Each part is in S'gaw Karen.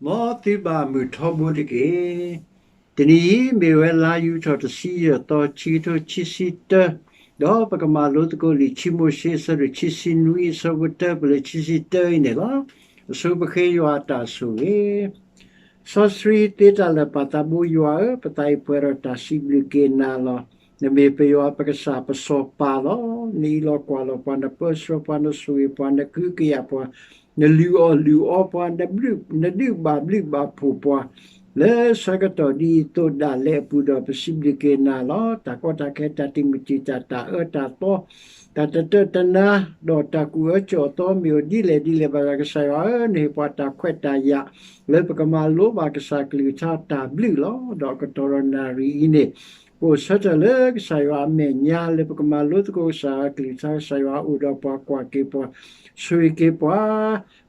မ်သုဘၣ်မုာ်ထီဘိတက့ၢ်. တနံၤအံၤ မ့ၢ်ဝဲလါယူၤထီၣ်တဆံယဲၢ်သီ ခံကထိခံဆံတၢ, ဒီးပကမၤလိသကိးလံာ် ခံမိၤၡ့ အဆၢဒိၣ်ခံဆံနွံ အဆၢဖိတၢ ပလၢခံဆံတၢအံၤန့ၣ်လီၤ. အဆိပဃ့ယွၤအတၢ်ဆိၣ်ဂ့ၤ စီဆှံသ့တၢ်လၢာ် ပၢ်သးဘိယွၤဧၢ, ပသးအံၤပှဲၤဒီးတၢ်စံးဘျုးက့ၤနၤလီၤ. နမ့ၢ်ပယွၤပကစၢ်ပစီၤပၤလီၤ. နအံးလီၤကွၢ်လီၤပှၤ, နပၢဆှၢပှၤ, နဆိၣ်ဂ့ၤပှၤ, နကဟုကယာ်ပှၤ, နလုၢ်အီၣ်လုၢ်အီပှၤ, နဒုးဘၣ်ဘျုးဘၣ်ဖှိၣ်ပှၤ လၢဆၢကတီၢ်ဒ်အံၤအသိးဒၣ်လဲာ်အပူၤဒီး ပစံးဘျုးက့ၤနၤလီၤ. တၢ်ကီတၢ်ခဲ တၢ်တံာ်မုၢ်တံာ်တာ် တၢ်အၢတၢ်သီ တၢ်တတၢၢ်တနါ ဒီးတၢ်ကူၣ်အၢကူၣ်သီမ့ၢ်အိၣ်ဒ်လဲၣ်ဒ်လဲၣ်ဘၣ်ဒီး ကစၢ်ယွၤဧၢ, နဟ့ၣ်ပှၤတၢ်ခွဲးတၢ်ယာ် လၢပကမၤလိဘၣ်ကစၢ်ကလုၢ်ကထါတၢ်ဘျုးလီၤ. ဒီးကတီၢ်ဒီးနၣ်ရံၣ်အံၤန့ၣ် ပအိၣ်ဆၢထၢၣ်လၢကစၢ်ယွၤအမဲာ်ညါ လၢပကမၤလိသကိးကစၢ်ယွၤကလုၢ်ကထါ, ကစၢ်ယွၤအိၣ်ဒီးပှၤ ကွၢ်က့ၤပှၤ ဆိၣ်ဂ့ၤက့ၤပှၤ,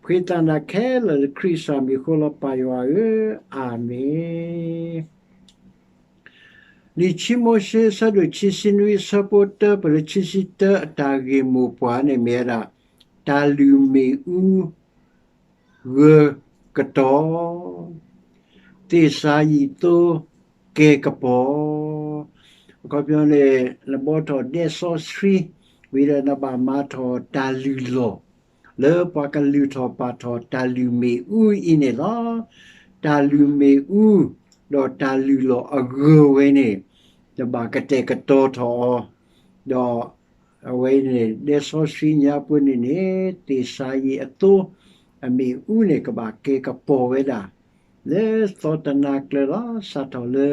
ဖှံသးနၤခဲလၢာ်လၢခရံာ်ကစၢ်မံၤအဃိလီၤ ပၢ်ယွၤဧၢ, အၤမ့ၣ်. လံာ်ခံမိၤၡ့ အဆၢဒိၣ်ခံဆံနွံ အဆၢဖိတၢ ပလၢခံဆံတၢ အတၢ်ဂ့ၢ်မိၢ်ပှၢ်န့ၣ်မ့ၢ်ဝဲဒၣ် တၢ်လုၢ်မ့ၣ်အူ ဂၢၤကတီၤ, သ့ၣ်စၤယံးသိ ကဲၤကပီၤ. အခီပညီန့ၣ် နဘှီထီၣ်ဒဲစီဆှံ ဝံၤဒီးနဘၣ်မၤထီၣ်တၢ်လုၢ်လီၢ် လၢပှၤကလုၢ်ထီၣ်ပာ်ထီၣ်တၢ်လုၢ်မ့ၣ်အူအံၤန့ၣ်လီၤ. တၢ်လုၢ်မ့ၣ်အူ ဒီးတၢ်လုၢ်လီၢ်အဂၢၤဝဲန့ၣ် နဘၣ်ကတဲာ်ကတီၤထီၣ်အီၤ, ဒီး အဝဲအံၤန့ၣ် ဒဲစီဆှံညါပူၤန့ၣ်န့ၣ် သ့ၣ်စၤယံးအသိ အမ့ၣ်အူန့ၣ် ကဘၣ်ကဲၤကပီၤဝဲဒၣ် လၢသီတနၤကျၢၤလီၤ. စးထီၣ်လၢ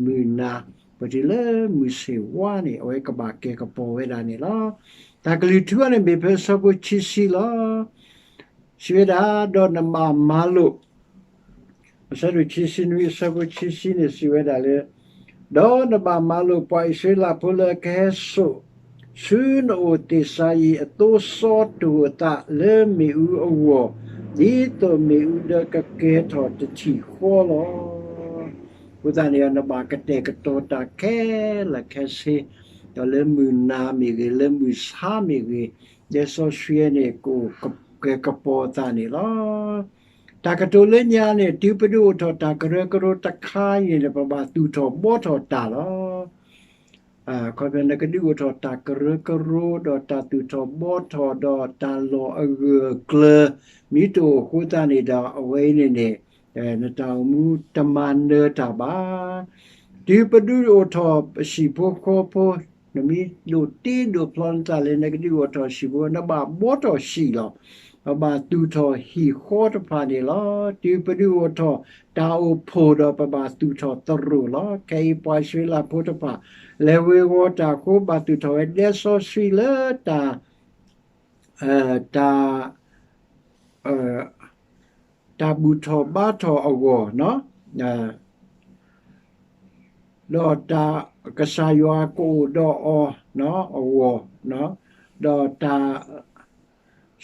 မုၢ်နၤ ပတုၤလၢမုၢ်ဆ့ၣ်ဝါန့ၣ် အဝဲကဘၣ်ကဲၤကပီၤဝဲဒၣ်န့ၣ်လီၤ. တၢ်ကလုၢ်ထူအံၤန့ၣ် မ့ၢ်ဖဲအဆၢဖိခံဆံလီၤ. စံးဝဲဒၣ်, ဒီးနဘၣ်မၤလိာ် အဆၢဒိၣ်ခံဆံနွံ အဆၢဖိခံဆံန့ၣ် စံးဝဲဒၣ်လၢ, ဒီးနဘၣ်မၤလိာ်ပှၤအံၣ်စရ့လးဖိလၢအကဟဲစိာ် ဆူနအိၣ်သ့ၣ်စၤယံးအသိ စီတိၢ်အသးလၢမ့ၣ်အူအဂီၢ်, ဒ်သိးမ့ၣ်အူဒၢကကဲၤထီၣ်တထံၣ်ဃီလီၤ. အဃိသတးန့ၣ် နဘၣ်ကတဲာ်ကတီၤတၢ်ခဲလၢာ်ခဲဆ့, ဒီးလၢမုၢ်နၤမ့ၢ်ဂ့ၤ, လၢမုၢ်ဆါမ့ၢ်ဂ့ၤ, ဒဲစီဆှံန့ၣ် ကအိၣ်ကဲၤကပီၤအသးန့ၣ်လီၤ. တၢ်ကတိၤလၢညါန့ၣ် တုၤပဒုးအိၣ်ထီၣ်တၢ်ကရၢကရိတခါအံၤန့ၣ် ပဘၣ်သူၣ်ထီၣ်ဘှီထီၣ်တၢ်လီၤ. အခီပညီ နကဒုးအိၣ်ထီၣ်တၢ်ကရၢကရိ ဒီးတၢ်သူၣ်ထီၣ်ဘှီထီၣ် ဒီးတၢ်လီၢ်အဂၢၢ်အကျၢၤ မ့ၢ်တအိၣ်အဃိသတးန့ၣ်ဒီး အဝဲအံၤန့ၣ်န့ၣ် နတၢ်အိၣ်မူတမၤနၢၤတၢ်ဘၣ်. တုၤပဒုးအိၣ်ထီၣ်ဟံၣ်ဖိဃီဖိ, နမ့ၢ်ဒိးတ့ဒိးဖျီနသးလၢ နကဒုးအိၣ်ထီၣ်ဟံၣ်ဖိ, နဘၣ်ဘှီထီၣ်ဟံၣ်လီၤ. ပဘၣ်သူၣ်ထီၣ်ဟံၣ်ဃီတဖၣ်န့ၣ်လီၤ. တုၤပဒုးအိၣ်ထီၣ်တၢ်အိၣ်ဖှိၣ်ဒီး ပဘၣ်သူၣ်ထီၣ်သရိာ်လီၤ. ခဲအံၤပှၤအံၣ်စရ့လးဖိတဖၣ် လဲၤဝ့ၤဝီၤတၢ်အဃိ ဘၣ်သူၣ်ထီၣ်ဝဲဒဲစီဆှံလၢတၢ် တၢ် တၢ်ဘူၣ်ထီၣ်ဘါထီၣ်အဂီၢ်, ဒီးတၢ်ကစၢ်ယွၤကအိၣ်ဒီးအီၤအဂီၢ်, ဒီးတၢ်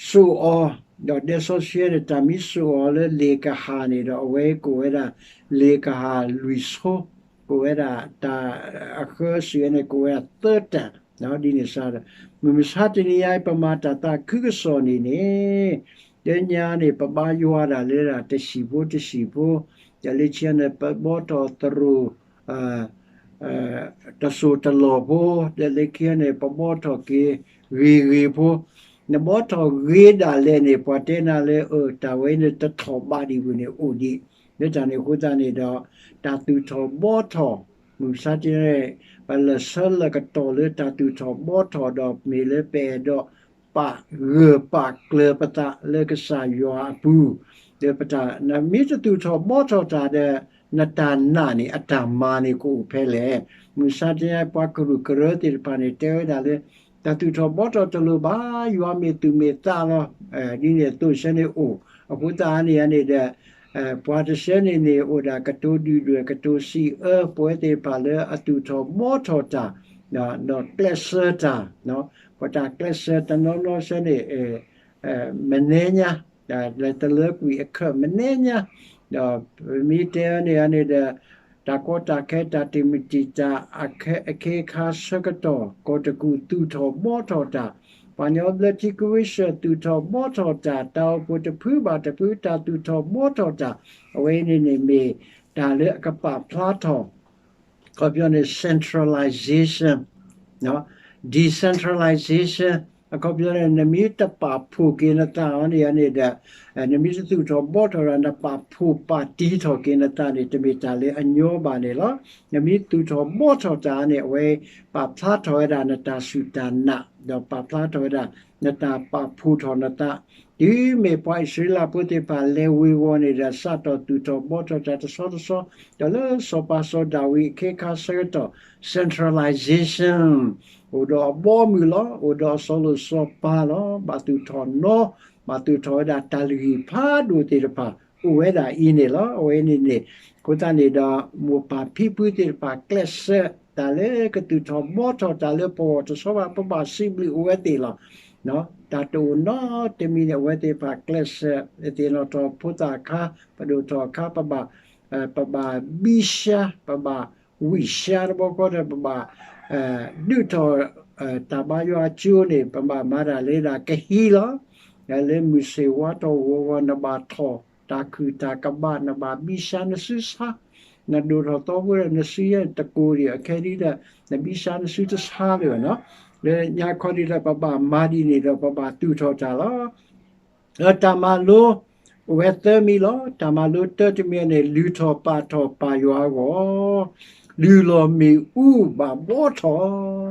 စိာ်အီၤ, ဒီးဒဲစီဆှံန့ၣ် တၢ်မံဆိၣ်အီၤလၢလ့ၣ်ကဟၣ်န့ၣ်ဒီး အဝဲကိးဝဲဒၣ် လ့ၣ်ကဟၣ်လွံၢ်ဆိ, ကိးဝဲဒၣ်တၢ်အဃၢစံးဝဲန့ၣ် ကိးဝဲဒၣ်သၢတၢ်, ဒ်န့ၣ်စ့ၢ်ဒီး မုၢ်မဆါတနံၤအံၤ ပမၤတၢ်သးခုကစီၣ်န့ၣ်န့ၣ် လၢညါန့ၣ် ပဘါယွၤဒၣ်လၢဒၣ်တဟံၣ်ဖိတဟံၣ်ဖိ, ဒီးလၢခံန့ၣ် ပဘှီထီၣ်သရိာ် တစိၢ်တလီၢ်ဖိ, ဒီးလၢခံန့ၣ် ပဘှီထီၣ်က့ၤဂ့ၤဂ့ၤဖိ, နဘှီထီၣ်ဂ့ၤဒၣ်လဲာ်န့ၣ် ပှၤတဲနၤလၢ အၢ တၢ်ဝဲန့ၣ် တထီၣ်ဘးဒံးဝဲန့ၣ်အိၣ်ဒံး, လၢတၢ်န့ၣ်အဃိသတးန့ၣ်ဒီး တၢ်သူၣ်ထီၣ်ဘှီထီၣ် မုၢ်မဆါတနံၤအံၤ ပလီၤဆၢလီၤကတီၢ်လၢတၢ်သူၣ်ထီၣ်ဘှီထီၣ်ဒီး မ့ၢ်လၢပအဲၣ်ဒိးပာ်ဂၢၢ်ပာ်ကျၢၤပသးလၢကစၢ်ယွၤအပူၤ, ဒီးပတၢ် နမ့ၢ်တသူၣ်ထီၣ်ဘှီထီၣ်တၢ်ဒီး နတၢ်နာ်န့ၣ် အတၢ်မၤန့ၣ်ကအိၣ်ဖဲလဲၣ်. မုၢ်မဆါတနံၤအံၤ ပှၤကရူၢ်ကရၢသ့ၣ်တဖၣ်န့ၣ် တဲဝဲဒၣ်လၢ တၢ်သူၣ်ထီၣ်ဘှီထီၣ်တလိၣ်ဘၣ်, ယွၤမ့ၢ်သူၣ်မ့ၢ်သးလီၤ. ဒ်န့ၣ်အသိးဆၢန့ၣ်အိၣ်, အဃိသတးန့ၣ်န့ၣ်ဒီး ပှၤတဆၢန့ၣ်န့ၣ် အိၣ်ဒၣ်ကတိၤဒုၣ်ဒွဲၣ် ကတိၤစံးအၢ ပဝဲသ့ၣ်တဖၣ်လၢအသူၣ်ထီၣ်ဘှီထီၣ်တၢ်, ဒီးကျဲးစၢးတၢ်, ပတၢ်ကျဲးစၢးတနီၤနီၤဆၢန့ၣ် မနံၤညါ, လၢတလၢကွံာ်အခၢးမနံၤညါ, ဒီးပမ့ၢ်တဲအီၤန့ၣ်န့ၣ်ဒီး တၢ်ကီတၢ်ခဲ တၢ်တံာ်မုၢ်တံာ်တာ် အခ့အခါဆၢကတီၢ် ကီၢ်တကူၣ်သူၣ်ထီၣ်ဘှီထီၣ်တၢ်, ပှၤကညီဘျၢထံခဝ့ၡၢၣ်သူၣ်ထီၣ်ဘှီထီၣ်တၢ်, တၢ်အိၣ်ဖှိၣ်တဖုဘၣ်တဖု တၢ်သူၣ်ထီၣ်ဘှီထီၣ်တၢ်, အဝဲအံၤန့ၣ်န့ၣ်မ့ၢ်တၢ်လၢအကပာ်ဖျါထီၣ် အခီပညီန့ၣ် centralization, decentralization, အခီပညီန့ၣ် နမ့ၢ်တပာ်ဖှိၣ်က့ၤနသးအီၤန့ၣ်န့ၣ်ဒီး နမ့ၢ်တသူၣ်ထီၣ်ဘှီထီၣ်ဒီး နပာ်ဖှိၣ်ပာ်တံၢ်ထီၣ်က့ၤနသးန့ၣ် တမ့ၢ်တၢ်လၢအညီဘၣ်န့ၣ်လီၤ. နမ့ၢ်သူၣ်ထီၣ်ဘှီထီၣ်တၢ်န့ၣ် အဝဲပာ်ဖျါထီၣ်ဝဲဒၣ်နတၢ်စူၢ်တၢ်နာ် ဒီးပာ်ဖျါထီၣ်ဝဲဒၣ် နတၢ်ပာ်ဖှိၣ်ထီၣ်နသး တုၤမ့ၢ်ပှၤအံၣ်စရ့လးဖိသ့ၣ်တဖၣ်လဲၤဝ့ၤဝီၤန့ၣ်ဒီး စးထီၣ်သူၣ်ထီၣ်ဘှီထီၣ်တၢ်တဆီတဆီ, ဒီးလၢစီၤပၤစီၤဒၤဝံးအခ့အခါဆၢကတီၢ် centralization အိၣ်ဒီးအဘီအမုၢ်လီၤ, အိၣ်ဒီးအစီၤလိၣ်စီၤပၤလီၤ, ဘၣ်သူၣ်ထီၣ်နီၤ, ဘၣ်သူၣ်ထီၣ်ဝဲဒၣ်တၢ်လုၢ်ဟံၣ်ဖးဒိၣ်သ့ၣ်တဖၣ် အိၣ်ဝဲဒၣ်အံၤန့ၣ်လီၤ. အဝဲန့ၣ်န့ၣ် အဃိသတးန့ၣ်ဒီး မိၢ်ပၢ်ဖံဖုသ့ၣ်တဖၣ်ကျဲးစၢး တၢ်လၢကသူၣ်ထီၣ်ဘှီထီၣ်တၢ်လၢပဂီၢ်တဆီဘၣ် ပဘၣ်စံးဘျုးအိၣ်ဝဲသ့ၣ်လီၤ. တၢ်တအိၣ်နီတမံၤန့ၣ် အဝဲသ့ၣ်တဖၣ်ကျဲးစၢး သ့ၣ်နီၣ်ထီၣ်ဖိသၣ်အခါ ပဒိၣ်ထီၣ်အခါ ပဘၣ် ပဘၣ်ဘံၡါ ပဘၣ်ဝံၣ်ၡါတဘျီဃီဒီး ပဘၣ် ဒုးထီၣ် တၢ်ဘါယွၤကၠိန့ၣ် ပဘၣ်မၤတၢ်လၢဒၣ်ကဟံးလီၤ. လၢမုၢ်ဆ့ၣ်ဝါထီၣ်ဂီၤဂီၤ နဘၣ်ထီၣ်တၢ်ခုၣ်တၢ်ကဘၣ် နဘၣ်ဘံၡါနစုဆါ, နဒိၣ်ထီၣ်သီဖိဒီး နစုယဲၢ်တကိၢ်ဒံး အခဲဒံးဒီး နဘံၡါနစုတဆါလၢၤဘၣ်နီၤ. လၢညါခီဒံးဒီး ပဘၣ်မၤဒ်န့ၣ်ဒီး ပဘၣ်သူၣ်ထီၣ်တၢ်လီၤ. ဒီးတၢ်မၤလိ အိၣ်ဝဲသၢမံၤလီၤ. တၢ်မၤလိတၢတမံၤန့ၣ် လုၢ်ထီၣ်ပာ်ထီၣ်ပာ်ယွၤအဂီၢ်, လုၢ်လီၢ်မ့ၣ်အူဘၣ်ဘှီထီၣ်,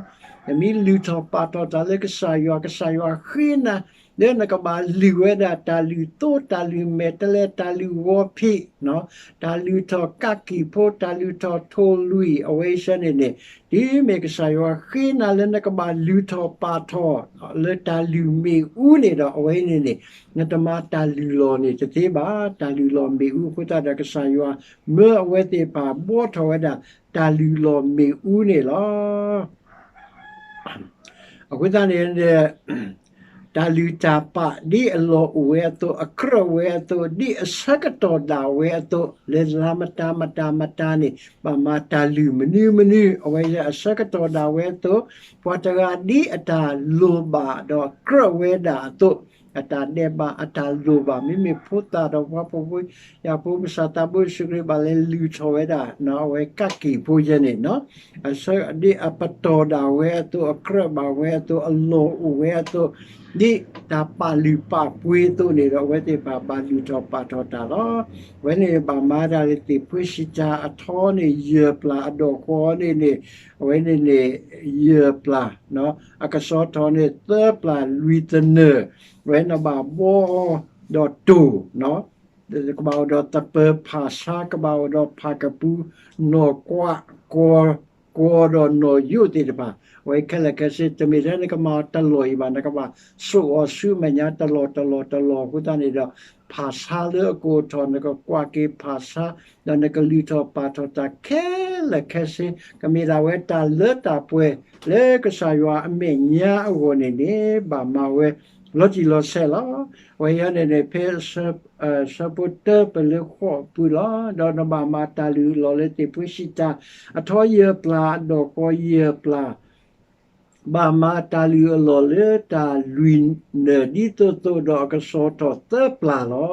နမ့ၢ်လုၢ်ထီၣ်ပာ်ထီၣ်တၢ်လၢကစၢ်ယွၤ, ကစၢ်ယွၤဃ့နၤ လၢနကဘၣ်လုၢ်ဝဲဒၣ်တၢ်လုၢ်သိ တၢ်လုၢ်မဲာ်တဲးလဲး တၢ်လုၢ်ဂီၤဖံး, တၢ်လုၢ်ထီၣ်ကးကံၢ်ဖိ တၢ်လုၢ်ထီၣ်ထိၣ်လွံၢ် အဝဲဆၢန့ၣ်န့ၣ်, တုၤမ့ၢ်ကစၢ်ယွၤဃ့နၤလၢနကဘၣ်လုၢ်ထီၣ်ပာ်ထီၣ် လၢတၢ်လုၢ်မ့ၣ်အူန့ၣ်ဒီး အဝဲန့ၣ်န့ၣ် နတမၤတၢ်လုၢ်လီၢ်န့ၣ်တသ့ဘၣ်. တၢ်လုၢ်လီၢ်မ့ၣ်အူအဃိသတးဒီး ကစၢ်ယွၤမၢအဝဲသ့ၣ်တဖၣ်ဘှီထီၣ်ဝဲဒၣ် တၢ်လုၢ်လီၢ်မ့ၣ်အူန့ၣ်လီၤ. အဃိသတးန့ၣ် တၢ်လုၢ်တၢ်ပာ် ဒ်အလီၢ်အိၣ်ဝဲအသိး အကြၢးဝဲအသိး ဒ်အဆၢကတီၢ်ဒၣ်ဝဲအသိး လၢလါမတၤမတၤမတၤန့ၣ် ဘၣ်မၤတၢ်လုၢ်မနုၤမနုၤ အဝဲအဆၢကတီၢ်ဒၣ်ဝဲအသိး ပှၤတဂၤဒ်အတၢ်လိၣ်ဘၣ်ဒီးကြၢးဝဲဒၣ်အသိး အတၢ်ဒဲးဘး အတၢ်လိၣ်ဘၣ် မ့မ့ၢ်ဖိသၣ်ဒီးပှၤဖှီၣ်ဖိယာ်ဖိ ပကစၢ်သးဘိယ့ၣ်ၡူးခရံာ်ဘၣ်လဲၤလုၢ်ထီၣ်ဝဲဒၣ် အဝဲကးက့ၤဖိယဲန့ၣ် ဒ်အပတီၢ်ဒၣ်ဝဲအသိး အကြၢးဘၣ်ဝဲအသိး အလီၢ်အိၣ်ဝဲအသိး ဒ်တၢ်ပာ်လုၢ်ပာ်ပှ့ၤအသိးန့ၣ်ဒီး အဝဲသ့ၣ်တဖၣ်ဘၣ်လုၢ်ထီၣ်ပာ်ထီၣ်တၢ်လီၤ. အဝဲန့ၣ်ဘၣ်မၤဒၣ်လၢသ့ၣ်ဖှ့စံးတၢ် အထီန့ၣ်ယဲၢ်ပျၢ် အဒီၣ်ဃီန့ၣ်န့ၣ် အဝဲန့ၣ်န့ၣ် ယဲၢ်ပျၢ် အကစီၤထီၣ်န့ၣ်သၢပျၢ်လွံၢ်သနၢၣ် ဝဲနဘၣ်ဘှီအီၤဒီးတိၢ် ကဘၣ်အိၣ်ဒီးသပၢၤဖၣ်ဆါ ကဘၣ်အိၣ်ဒီးဖၣ်ကပူၤ နီၢ်ကွး ကွီ ကွီဒီးနီၢ်ယိၣ်သ့ၣ်တဖၣ် အဝဲခဲလၢာ်ခဲဆ့ တမ့ၢ်ထဲနကမၤအီၤတလီၢ်အံၤဘၣ် နကဘၣ်စိာ်အီၤဆူမဲာ်ညါတလီၢ်တလီၢ်တလီၢ် အဃိသတးန့ၣ်ဒီး ဖၣ်ဆါလၢအကအိၣ်ထီၣ် နကကွၢ်က့ၤဖၣ်ဆါ ဒီးနကလုၢ်ထီၣ်ပာ်ထီၣ်တၢ်ခဲလၢာ်ခဲဆ့ ကမ့ၢ်ဒၣ်ဝဲတၢ်လၢတၢ်ပှဲၤ လၢကစၢ်ယွၤအမဲာ်ညါအဂီၢ်န့ၣ်န့ၣ် ဘၣ်မၤဝဲလီၤတံၢ်လီၤဆဲးလီၤ. အဝဲအံၤန့ၣ်န့ၣ် ဖဲ ဆၢဖိတၢပလၢဃိးအပူၤလီၤ. ဒီးနဘၣ်မၤတၢ်လုၢ်အလီၢ်လၢသ့ၣ်ဖှ့စံးတၢ် အထီယဲၢ်ပျၢ် အဒီၣ်ဃီယဲၢ်ပျၢ် ဘၣ်မၤတၢ်လုၢ်အလီၢ်လၢတၢ်လွံၢ်နၢၣ်ဒ်သိးသိးဒီးအကစီၤထီၣ်သၢပျၢ်လီ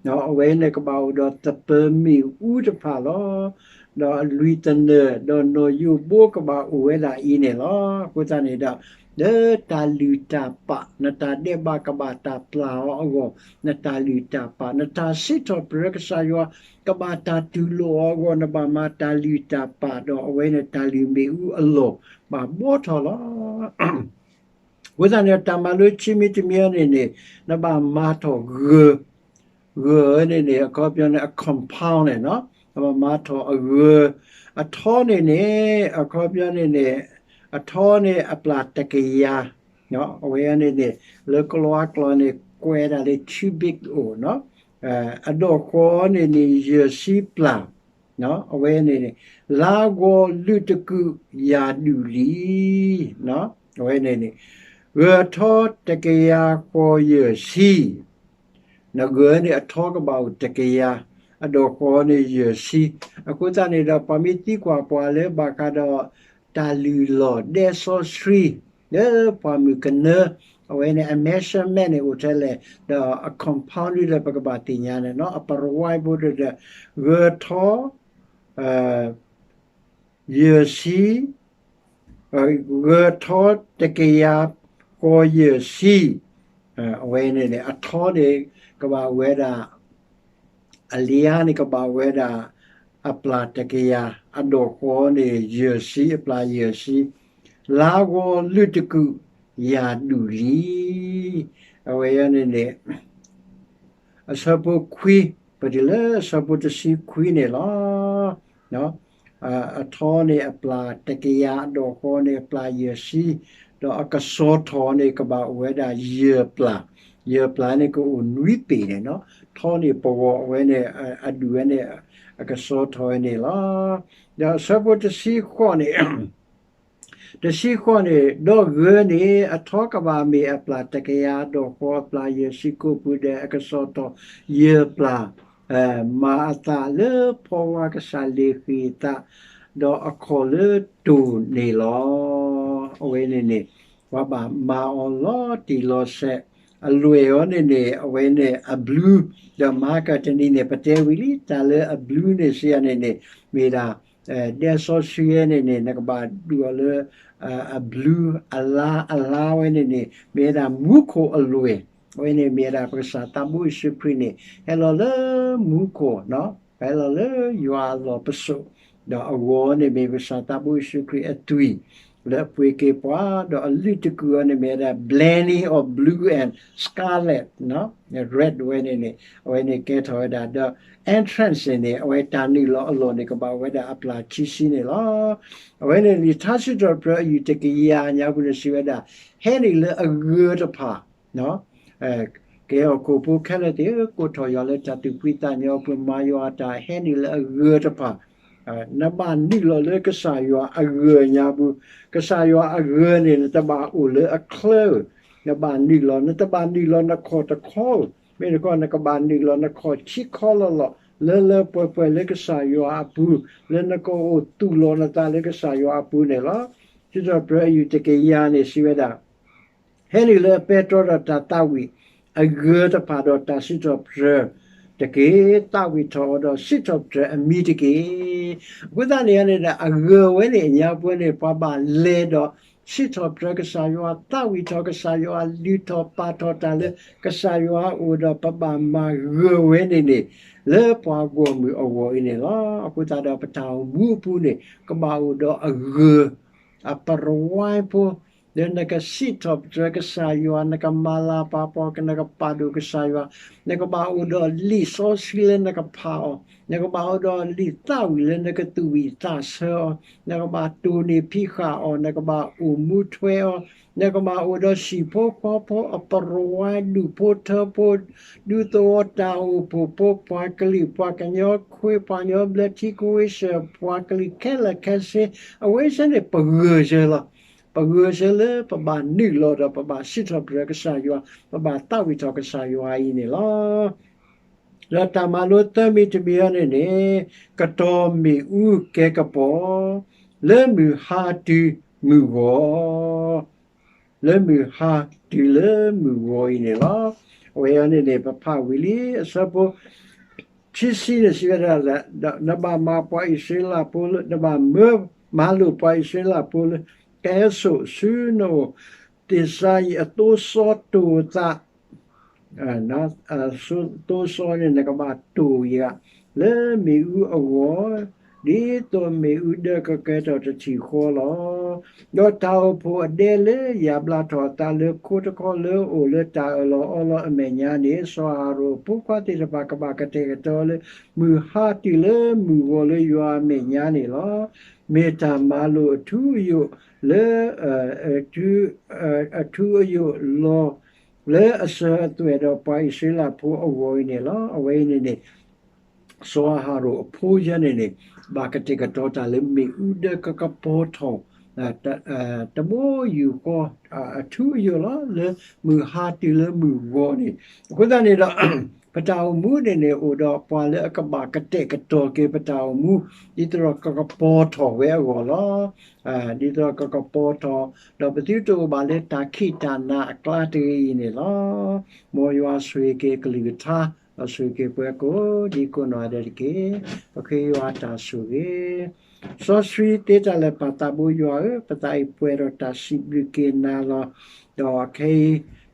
ၤ. အဝဲန့ၣ်ကဘၣ်အိၣ်ဒီးသပၢၤမ့ၣ်အူတဖၣ်လီၤ. ဒီးလွံၢ်သနၢၣ် ဒီးနီၢ်ယိၣ်ဘိကဘၣ်အိၣ်ဝဲဒၣ်အံၤန့ၣ်လီၤ. အဃိသတးန့ၣ်ဒီး လၢတၢ်လုၢ်တၢ်ပာ် နတၢ်ဒဲးဘးကဘၣ်တၢ်ပျၢ်အီၤအဂီၢ် နတၢ်လုၢ်တၢ်ပာ် နတၢ်စံးထီၣ်ပတြၢၤကစၢ်ယွၤ ကဘၣ်တၢ်တူၢ်လိာ်အီၤအဂီၢ် နဘၣ်မၤတၢ်လုၢ်တၢ်ပာ်ဒီး အဝဲန့ၣ်တၢ်လုၢ်မ့ၣ်အူအလီၢ် ဘၣ်ဘှီထီၣ်လီၤ. အဃိသတးန့ၣ် တၢ်မၤလိခံမံၤတမံၤန့ၣ်န့ၣ် နဘၣ်မၤထီၣ်ဂၢၢ်, ဂၢၢ်န့ၣ်န့ၣ် အခီပညီန့ၣ် အ compound န့ၣ် နဘၣ်မၤထီၣ်အဂၢၢ်, အထီန့ၣ်န့ၣ် အခီပညီန့ၣ်န့ၣ် အထီန့ၣ်အပျၢ်တကယၤ, အဝဲန့ၣ်န့ၣ် လၢကလံးကျိာ်န့ၣ် ကွဲးဒၣ်လၢ cubic အိၣ်, အဒီၣ်ဃီန့ၣ်န့ၣ် ယဲၢ်ဆံပျၢ် အဝဲန့ၣ်န့ၣ် လါဂီၤလုၢ်တကုာ်ယၤဒူၣ်လံ, အဝဲန့ၣ်န့ၣ် ဂၢၢ်ထီတကယၤဃီယဲၢ်ဆံ, နဂၢၢ်န့ၣ်အထီကဘၣ်အိၣ်တကယၤ, အဒီၣ်ဃီန့ၣ်ယဲၢ်ဆံ, အဃိသတးန့ၣ်ဒီး ပှၤမ့ၢ်သံကွၢ်ပှၤလၢဘၣ်ဃးဒီး တၢ်လုၢ်လီၢ်ဒဲစီဆှံ လၢပှၢ်မုၢ်ကနၢ, အဝဲန့ၣ် အ measurement န့ၣ်အိၣ်ထဲလဲၣ်, ဒီးအ compound လၢပကဘၣ်သ့ၣ်ညါန့ၣ်နီၤ, အပရိဝါဖိတဒၢး, ဂၢၤထီ, ယဲၢ်ဆံ, ဂၢၤထီတကယၤဃီယဲၢ်ဆံ, အဝဲန့ၣ်န့ၣ် အထီန့ၣ် ကဘၣ်ဝဲဒၣ် အလံၤအါန့ၣ် ကဘၣ်ဝဲဒၣ် အပျၢ်တကယၤ, အဒိၣ်ဃီန့ၣ် ယဲၢ်ဆံ, အပျၢ်ယဲၢ်ဆံ, လါဂီၤလုၢ်တကုာ် ယၤဒူၣ်လံ. အဝဲန့ၣ်န့ၣ် အဆၢဖိခွံ, ပတုၤလၢအဆၢဖိတဆံခွံန့ၣ်လီၤ. အထီန့ၣ်အပျၢ်တကယၤ, အဒိၣ်ဃီန့ၣ်အပျၢ်ယဲၢ်ဆံ, ဒီးအကစီၤထီၣ်န့ၣ်ကဘၣ်အိၣ်ဝဲဒၣ်ယဲၢ်ပျၢ်, ယဲၢ်ပျၢ်န့ၣ် ကအိၣ်နွံပ့ၤန့ၣ်နီၤ, ထီန့ၣ်ပဂီၤဝဲန့ၣ်, အဒူၣ်ဝဲန့ၣ်, အကစီၤထီၣ်ဝဲန့ၣ်လီၤ. ဒီးအဆၢဖိတဆံဃိးန့ၣ် တဆံဃိးန့ၣ်, ဒီးဂၢၤန့ၣ် အထီကဘၣ်မ့ၢ်အပျၢ်တကယၤ, ဒီးဃီအပျၢ်ယဲၢ်ဆံကိးပူၤဒီး အကစီၤထီၣ်ယဲၢ်ပျၢ်, မၤအသးလၢဖီဝါကစၢ်လ့ၤဃ့ၢ်သး, ဒီးအခီၣ်လၢတိၢ်န့ၣ်လီၤ. အဝဲန့ၣ်န့ၣ် ပှၤဘၣ်မၤအီၤလီၤတံၢ်လီၤဆဲး, အလွဲၢ်အီၤန့ၣ်န့ၣ် အဝဲန့ၣ်အဘျုး, ဒီးမဟါကတနံၤန့ၣ် ပတဲဝံၤလံ တၢ်လၢအဘျုးန့ၣ်စံးယၤန့ၣ်န့ၣ် မ့ၢ်ဒၣ် ဒဲစီဆှံန့ၣ်န့ၣ် နကဘၣ်ဒုးအီၤလၢ အဘျုး, အလါ, အလါဝဲန့ၣ်န့ၣ် မ့ၢ်ဝဲဒၣ်မူခိၣ်အလွဲၢ်, အဝဲန့ၣ်မ့ၢ်ဝဲဒၣ်ပကစၢ်သးဘိယ့ၣ်ၡူးခရံာ်န့ၣ် ဟဲလီၤလၢမူခိၣ်, ဟဲလီၤလၢယွၤအလီၢ်ပစိာ်, ဒီးအဂီၤန့ၣ်မ့ၢ်ပကစၢ်သးဘိယ့ၣ်ၡူးခရံာ်အသွံၣ် လၢအပှ့ၤက့ၤပှၤ, ဒီးအလုၢ်တကုာ်အီၤန့ၣ်မ့ၢ်ဝဲဒၣ် blending of blue and scarlet, red ဝဲန့ၣ်န့ၣ် အဝဲန့ၣ်ကဲထီၣ်ဝဲဒၣ် ဒီး entrance န့ၣ်န့ၣ် အဝဲတၢ်နုာ်လီၤအလီၢ်န့ၣ် ကဘၣ်ဝဲဒၣ်အပျၢ်ခံဆံန့ၣ်လီၤ. အဝဲန့ၣ် လံာ်ထါစံးထီၣ်ပတြၢၤအယုၢ်တကယၤညါပူၤန့ၣ် စံးဝဲဒၣ် ဟဲနုာ်လၢအဂၢၤတဖၣ်, ကဲထီၣ်ခိၣ်ဖိခဲလၢာ်သ့ၣ်ဧၢ, ကိးထီၣ်ယွၤလၢတၢ်သူၣ်ဖှံသးညီအပူၤ, မၤယွၤအတၢ်ဟဲနုာ်လၢအဂၢၤတဖၣ်, နဘၣ်နုာ်လီၤလၢကစၢ်ယွၤအဂၢၤညါပူၤ, ကစၢ်ယွၤအဂၢၤန့ၣ် နတဘၣ်အိၣ်လၢအချၢဧၢ, နဘၣ်နုာ်လီၤ, နတဘၣ်နုာ်လီၤနခီၣ်တခီဧၢ, မ့ၢ်တခီ နကဘၣ်နုာ်လီၤနခီၣ်ခံခီလီၤလီၤ, လၢလၢပှဲၤပှဲၤလၢကစၢ်ယွၤအပူၤ, လၢနကအိၣ်သူၣ်လီၤနသးလၢကစၢ်ယွၤအပူၤန့ၣ်လီၤ. စံးထီၣ်ပတြၢၤအယုၢ်တကယၤန့ၣ် စံးဝဲဒၣ် ဟဲနုာ်လၢအပဲတြီဒီးတၢ်သးဝံၣ်အဂၢၤတဖၣ်ဒီးတၢ်စံးထီၣ်ပတြၢၤတက့ၢ်. သးဝံၣ်ထီၣ်အီၤဒီးစံးထီၣ်ပတြၢၤအမံၤတက့ၢ်. အဃိသတးန့ၣ်န့ၣ်ဒီး အဂၢၤဝဲန့ၣ်အညါပှဲၤန့ၣ် ပှၤဘၣ်လဲၤဒီးစံးထီၣ်ပတြၢၤကစၢ်ယွၤ, သးဝံၣ်ထီၣ်ကစၢ်ယွၤ, လုၢ်ထီၣ်ပာ်ထီၣ်တၢ်လၢကစၢ်ယွၤအအိၣ်ဒီး ပဘၣ်မၤဂၢၤဝဲန့ၣ်န့ၣ် လၢပှၤဂီၢ်မုၢ်အဂီၢ်အံၤန့ၣ်လီၤ. အဃိသတးဒီးပတၢ်အိၣ်မူအပူၤန့ၣ် ကဘၣ်အိၣ်ဒီးအဂၢၤ အပရိဝါဖိ လၢနကစံးထီၣ်ပတြၢၤကစၢ်ယွၤ, နကမၤလၤပာ်ပှၤ, နကပာ်ဒိၣ်ကစၢ်ယွၤ, နကဘၣ်အိၣ်ဒီးလံာ်စီဆှံလၢနကဖးအီၤ, နကဘၣ်အိၣ်ဒီးလံာ်သးဝံၣ်လၢနကသူၣ်ဝံၣ်သးဆၢအီၤ, နကဘၣ်တိၢ်န့ၢ်ဖံးဃာ်အီၤ, နကဘၣ်အိၣ်မူထွဲအီၤ, နကဘၣ်အိၣ်ဒီးဟံၣ်ဖိဃီဖိအပရိဝါ, ဒူၣ်ဖိထၢဖိ, ဒူသဝီတၢ်အိၣ်ဖှိၣ်ဖိ, ပှၤကလုာ်, ပှၤကညီခွ့, ပှၤကညီဘျၢထံခဝ့ၡၢၣ်, ပှၤကလုာ်ခဲလၢာ်ခဲဆ့, အဝဲစ့ၢ်န့ၣ် ပဂၢၢ်စၢၤလီၤ. ပဂၢၢ်စၢၤလၢပဘၣ်နုာ်လီၤဒီးပဘၣ်စံးထီၣ်ပတြၢၤကစၢ်ယွၤ, ပဘၣ်သးဝံၣ်ထီၣ်ကစၢ်ယွၤအံၤန့ၣ်လီၤ. ဒီးတၢ်မၤလိသၢမံၤတမံၤအံၤန့ၣ်န့ၣ် ကတီၢ်မ့ၣ်အူကဲကပီၤ လၢမုၢ်ဟါတုၤမုၢ်ဂီၤ လၢမုၢ်ဟါတုၤလၢမုၢ်ဂီၤအံၤန့ၣ်လီၤ. အဝဲအံၤန့ၣ်န့ၣ် ပဖးဝံၤလံ အဆၢဖိခံဆံန့ၣ် စံးဝဲဒၣ်, နဘၣ်မၤပှၤအံၣ်စရ့လးဖိလၢ, နဘၣ်မၢမၤလိာ်ပှၤအံၣ်စရ့လးဖိလၢ ကဟဲစိာ်ဆူနအိၣ် သ့ၣ်စၤယံးအသိစီတိၢ်သး သိစီန့ၣ် နကဘၣ်တိၢ်ယၤ လၢမ့ၣ်အူအဂီၢ်, ဒ်သိးမ့ၣ်အူဒၢကကဲထီၣ်တထံၣ်ဃီလီၤ. ဒီးတၢ်အိၣ်ဖှိၣ်အဒဲလၢယၤဘျါထီၣ်အသးလၢခိတခီလၢအအိၣ်လၢတၢ်အၢၣ်လီၤအီလီၤအမဲာ်ညါန့ၣ် စီၤအၤဟရိၣ်အဖိခွါသ့ၣ်တဖၣ်ကဘၣ်ကတဲာ်ကတီၤလၢ မုၢ်ဟါတုၤလၢမုၢ်ဂီၤလၢယွၤအမဲာ်ညါန့ၣ်လီၤ. မ့ၢ်တၢ်မၤလိာ်အထူအယိာ်လၢ အထူအယိာ်လီၤ လၢအစၢၤအသွဲၣ်ဒီးပှၤအံၣ်စရ့လးဖိအဂီၢ်အံၤန့ၣ်လီၤ. အဝဲအံၤန့ၣ်န့ၣ် စီၤအၤဟရိၣ်အဖိယဲန့ၣ်န့ၣ် ဘၣ်ကတဲာ်ကတီၤတၢ်လၢမ့ၣ်အူဒၢကကပီၤထီၣ် တဘိယူၢ်ဃီ အထူအယိာ်လီၤ လၢမုၢ်ဟါတုၤလၢမုၢ်ဂီၤန့ၣ်. အဃိသတးန့ၣ်ဒီး ပတၢ်အိၣ်မူန့ၣ်န့ၣ် အိၣ်ဒီးပှၤလၢအကဘၣ်ကတဲာ်ကတီၤက့ၤပတၢ်အိၣ်မူ ဒ်သိးဒီးကကပီၤထီၣ်ဝဲအဂီၢ်လီၤ. ဒ်သိးဒီးကကပီၤထီၣ် ဒီးပသုတအိၣ်ဘၣ်လၢတၢ်ခံးတၢ်နၤအကျါတဂ့ၤအံၤန့ၣ်လီၤ. မ်ယွၤဆိၣ်ဂ့ၤက့ၤကလုၢ်ကထါ ဒီးဆိၣ်ဂ့ၤက့ၤပှၤကိးဒံကိးနီၢ်ဂၤဒဲးတက့ၢ်. ပဃ့ယွၤတၢ်ဆိၣ်ဂ့ၤ စီဆှံသ့တၢ်လၢာ် ပၢ်သးဘိယွၤဧၢ, ပသးအံၤပှဲၤဒီးတၢ်စံးဘျုးက့ၤနၤလီၤ. ဒီးခဲ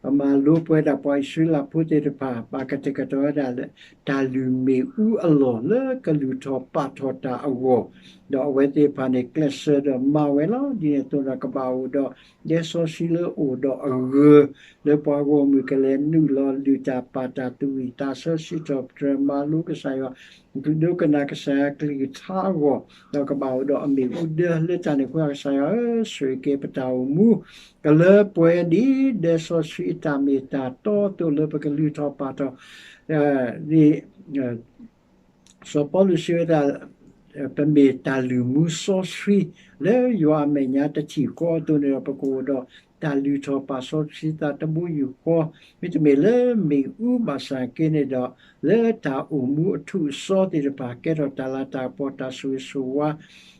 အံၤ ပမၤလိပဝဲဒၣ်ပှၤအံၣ်စရ့လးဖိသ့ၣ်တဖၣ် ဘၣ်ကတဲာ်ကတီၤဝဲဒၣ်လၢ တၢ်လုၢ်မ့ၣ်အူအလီၢ်လၢကလုၢ်ထီၣ်ပာ်ထီၣ်တၢ်အဂီၢ်, ဒီးအဝဲသ့ၣ်တဖၣ်န့ၣ် ကျဲးစၢးဒီးမၤဝဲလီၤ. ဒ်န့ၣ်အသိးဒီး ကဘၣ်အိၣ်ဒီး ဒဲစီဆှံလၢအိၣ်ဒီးအဂၢၤ လၢပှၤဂီၢ်မုၢ်ကလဲၤနုာ်လီၤလုၢ်တၢ်ပာ်တၢ် သူၣ်ဝံၣ်သးဆၢ စံးထီၣ်ပတြၢၤ မၤလိကစၢ်ယွၤ ဒိကနၣ်ကစၢ်ယွၤကလုၢ်ကထါအဂီၢ်, ဒီးကဘၣ်အိၣ်ဒီးအမ့ၣ်အူဒၢလၢတၢ်န့ၣ်အဃိ ကစၢ်ယွၤဧၢ, ဆိၣ်ဂ့ၤက့ၤပတၢ်အိၣ်မူ ကလၢပှဲၤဒ်ဒဲစီဆှံအတၢ်မ့ၢ်တၢ်တီအသိးလၢပကလုၢ်ထီၣ်ပာ်ထီၣ် ဒ် စီၤပီလူးစံးဝဲဒၣ် ပမ့ၢ်တၢ်လုၢ်မူစီဆှံ လၢယွၤအမဲာ်ညါတထံၣ်ဃီအသိးန့ၣ်ဒီး ပကအိၣ်ဒီးတၢ်လုၢ်ထီၣ်ပာ်စီဆှံသးတဘိယူၢ်ဃီ, မ့တမ့ၢ်လၢမ့ၣ်အူဘၣ်ဆၣ်က့န့ၣ်ဒီး လၢတၢ်အိၣ်မူအထူးအစီသ့ၣ်တဖၣ် ကဲထီၣ်တၢ်လၤတၢ်ကပီၤ တၢ်ဆိၣ်ဂ့ၤဆိၣ်ဝါ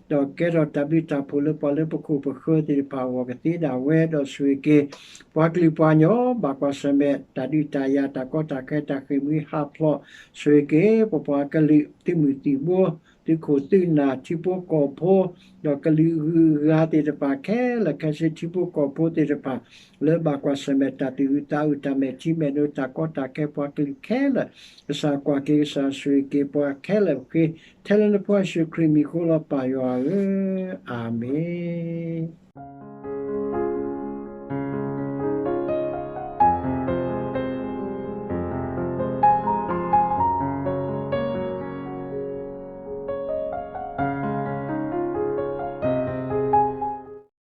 ဒီးကဲထီၣ်တၢ်ဘျုးတၢ်ဖှိၣ်လၢပှၤလၢပခိၣ်ပဃၢၤသ့ၣ်တဖၣ်အဂီၢ်ကသ့ဒၣ်ဝဲ, ဒီးဆိၣ်ဂ့ၤက့ၤ ပှၤကလုာ်ပှၤကညီ ဘၣ်ကွၢ်ဆၢၣ်မဲာ် တၢ်ဒုးတၢ်ယၤ တၢ်ကီတၢ်ခဲ တၢ်ဃ့ၢ်မှံဟးဖျိး, ဆိၣ်ဂ့ၤက့ၤ ပပှၤကလုာ်သုးမုၢ်သံၣ်ဘိ သုးခိၣ်သုးနၢ် ထံဖိကီၢ်ဖိ ဒီးကလုာ်အဂုၤအဂၤသ့ၣ်တဖၣ်ခဲလၢာ်ခဲဆ့ ထံဖိကီၢ်ဖိသ့ၣ်တဖၣ် လၢဘၣ်ကွၢ်ဆၢၣ်မဲာ်တၢ်သူၣ်အုးသးအုး တၢ်မဲာ်ထံမဲာ်နိ တၢ်ကီတၢ်ခဲ ပှၤကလုာ်ခဲလၢာ်, ကစၢ်ကွၢ်က့ၤ ကစၢ်ဆိၣ်ဂ့ၤက့ၤပှၤခဲလၢာ်ဃ့, ထဲလၢနဖိယ့ၣ်ၡူးခရံာ်မံၤဃိလီၤ ပၢ်ယွၤဧၢ, အၤမ့ၣ်.